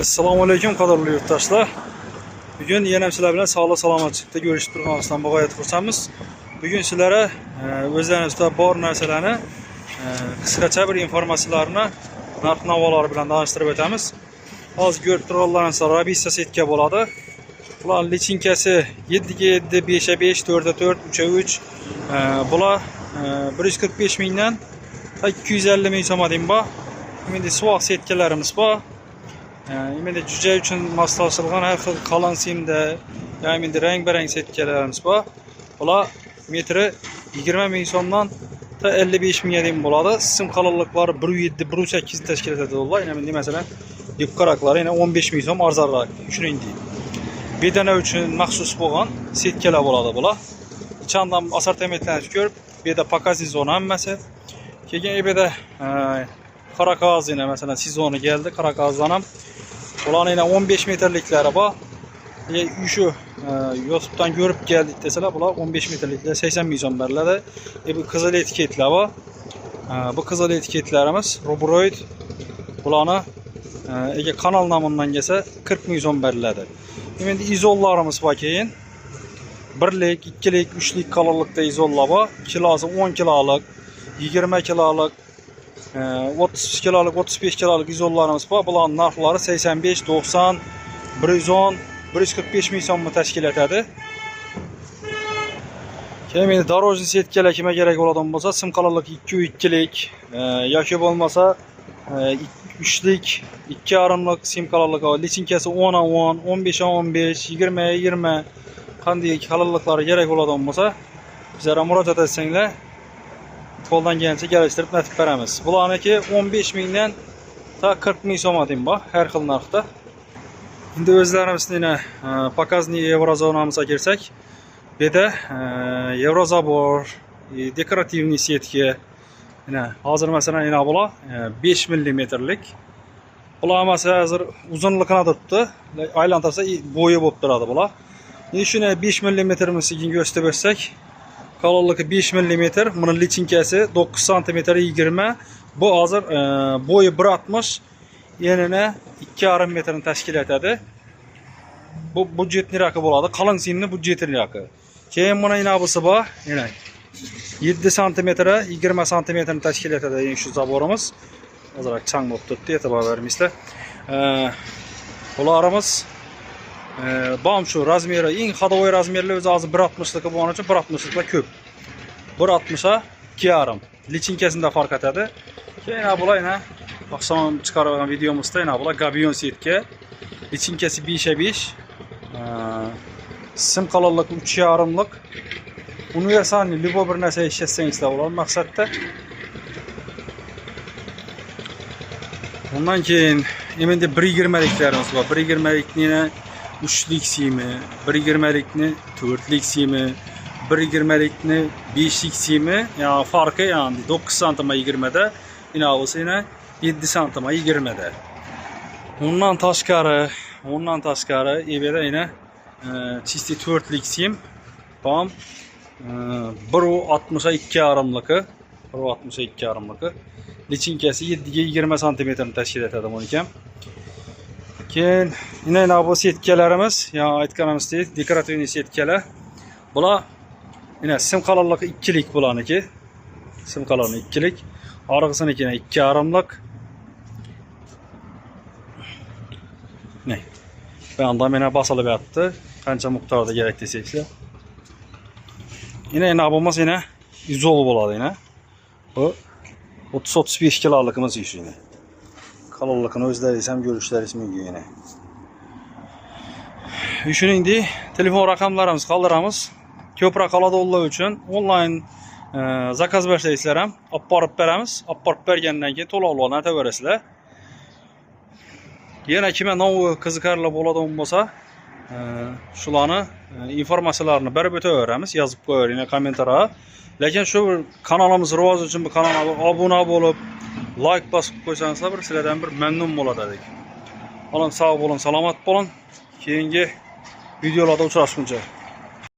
Assalomu alaykum qadrli yurtdoshlar. Bugun yana sizlar bilan sog'lik salomatchilikda görüşüp turgan Aslan Bog'ayet xursandmiz. Bugun sizlarga o'zlaringizda bor narsalarni qisqacha bir informatsiyalarni narx-navolar bilan tanishtirib o'tamiz. Hozir ko'rib turganlaringiz Rabissa setka bo'ladi. Bular lichinkasi 7ga 7, 5ga 5, 4ga 4, 3ga 3. Bular 145 mingdan 250 ming so'm deyim bor. Endi suvoq setkalarimiz bor. Endi juja uchun moslashilgan har xil qalin simda, ya'ni endi rang-barang setkalarimiz bor. Bular metri 20 ming so'mdan ta 55 mingga deyim bo'ladi. Sim qalinliklari 1.7, 1.8 tashkil etadi ular. Endi masalan, yupqaroqlari yana 15 ming so'm arzonroq. Shuningdek, bedana uchun maxsus bo'lgan setkalar bo'ladi bular. Ichandan assortimentlarni ko'rib, bu yerda показный zona hammasi. Keyin bu yerda Qaraqoz yine masalan sezoni keldi. Qaraqozdan ham bularni yana 15 metrliklari bor. Shu YouTube'dan ko'rib keldik desalar, bular 15 metrliklar 80 ming so'm beriladi. Bu qizil etiketlar bor. Bu qizil etiketlarimiz rubroid. Bularni agar kanal nomidan kelsa 40 ming so'm beriladi. Endi izollarimiz bor keyin. Birlik, ikkilik, uchlik qalinlikda izollar bor. Kilosi 10 kilolik, 20 kilolik, 30 kilolik, 35 kilolik izollarimiz bor. Bularning narxlari 85, 90, 110, 145 ming so'mni tashkil etadi. Keyin endi дорожный setkalar kimga kerak bo'ladigan bo'lsa, sim qalinligi 2.2lik yoki bo'lmasa 3lik, 2.5lik sim qalinligi, lichinkasi 10 10, 15 15, 20 20 qanday qalinliklari kerak bo'ladigan bo'lsa, bizlarga murojaat etsanglar, qo'ldan kelgancha kelishtirib natib beramiz. Bularniki 15 mingdan ta 40 ming so'm deyim bor, har xil narxda. Endi o'zlarimizni yana показный Evrozonamizga kirsak, bu yerda Evrozabor, dekorativniy setka. Yana hozir masalan yana bular 5 millimetrlik. Bular hammasi hozir uzunligini turibdi. Aylantirsa bo'yi bo'lib turadi bular. Endi shuni 5 millimetrimizni ko'rsatib o'tsak, qalinligi 5 millimetr, buni lichinkasi 9 santimetr 20. Bu hozir bo'yi 1.60, enini 2.5 metrni tashkil etadi. Bu budjetniroqi bo'ladi. Qalin simni budjetniroqi. Keyin buni inabisi bor, yana 7 santimetr 20 santimetrni tashkil etadi endi shu zaborimiz. Ozroq chang bo'lib turibdi, e'tibor bermaysizlar. Bularimiz bam shu razmeri eng ходовой razmerli o'zi hozir 1.60ligi bo'lgani uchun 1.60liklar ko'p. 1.60 2.5 lichinkasida farq etadi. Keyin bular yana oqshom chiqargan videomizda yana bular gabion setka lichinkasi 5 5, sim qalinligi 3.5lik. Universalniy любой bir narsa ishlatsangizlar bo'ladi maqsadda. Undan keyin endi 1.20liklarimiz bor. 1.20likni 3lik simi, 1.20likni 4lik simi, 1.20likni 5lik simi, ya'ni farqi ya'ni 9 santim 20 da, inavisi yana 7 santim 20 da. Undan tashqari bu yerda yana chisti 4lik sim, tam 1.60 2.5ligi, 1.60 2.5ligi. Lichinkasi 7 ga 20 santimetrni tashkil etadi buniki ham. Keyin yana bu setkalarimiz, ya'ni aytganimizdek dekorativniy setkalar. Bular yana sim qalinligi 2lik bularniki. Sim qalinligi 2lik. Orqasiniki 2.5lik. Ne? Bu anda meni basilib yotdi. Qancha miqdorda kerak desangizlar. Yana bo'lmasa yana izol bo'ladi yana. Bu 30-35 kilolikimiz shu yana. Qalinligini o'zlaringiz ham ko'rishlaringiz mumkin yana. Shuningdek, telefon raqamlarimizni qoldiramiz. Ko'proq oladiganlar uchun onlayn zakaz bersangizlar ham olib borib beramiz. Olib borib bergandan keyin to'lovlarni aytaverasizlar. Yana kimga novi qiziqarli bo'ladigan bo'lsa, shularni informatsiyalarni berib o'taveramiz, yozib qo'yavering kommentariyga. Lekin shu kanalimiz rivoji uchun bu kanalga obuna bo'lib, like bosib qo'ysangizlar bir sizlardan bir mamnun bo'ladi edik. Alloh sog' bo'ling, salomat bo'ling. Keyingi videolarda uchrashguncha.